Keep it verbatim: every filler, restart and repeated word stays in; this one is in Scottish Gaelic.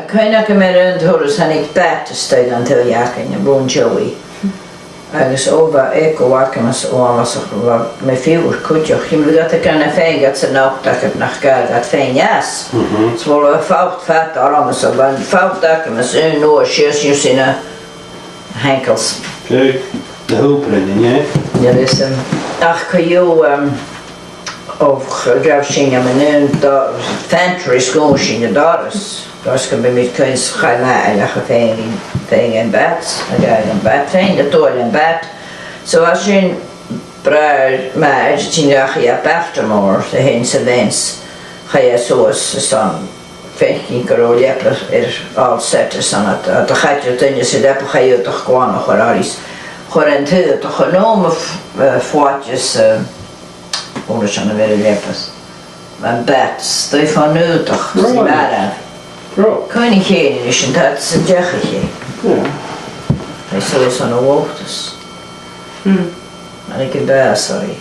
Cuimhne agam air aon turas thàinig bat a-staigh dhan taigh againn, a' bhùth Joey. Agus o bha eagal agam às, o, às a bha mi fìor cuideachd. Chì mi gad a' ghainne fhèin gad san fhalt agad nach gabh iad fhèin às. Mhm. Is bhon a bha falt fada orm, is bha am falt agam às aon uair sìos gu na h-ankles. Cò, na h-ùprain, an e? Nì leis, um, ach co-dhiù, um, o, ch-, ghabh sinn am an aon do-, pantry is dhùin sinn an doras. Agus gum bi mi a' cuimhneachadh, chaidh m' athair a-mach a dh'fhaighinn, fhaighinn am bat, a dh'fhaighinn am bat, fhaighinn a' dol am bat. So bha sin bràthair m' athar, a' tighinn dhachaigh à Baltimore, a' tighinn sa bheans, chaidh e suas airson feuchainn gun robh leabaidh air all set airson a, a, a chaidreadh duine sa leabaidh, chaidh aodach glan a chur oirre is chuir an t-aodach an uair sin, eh, fuaigheas, eh, uair sin a bheir an leabaidh. Am bat, 's dòcha fon aodach, 's Right. mar a. Right. Cuimhne a' chèin a-nis an t-ad san deach e. Yeah. Tha e suas ann an Lobhtas. Hmm. An e gu bàs, sorry.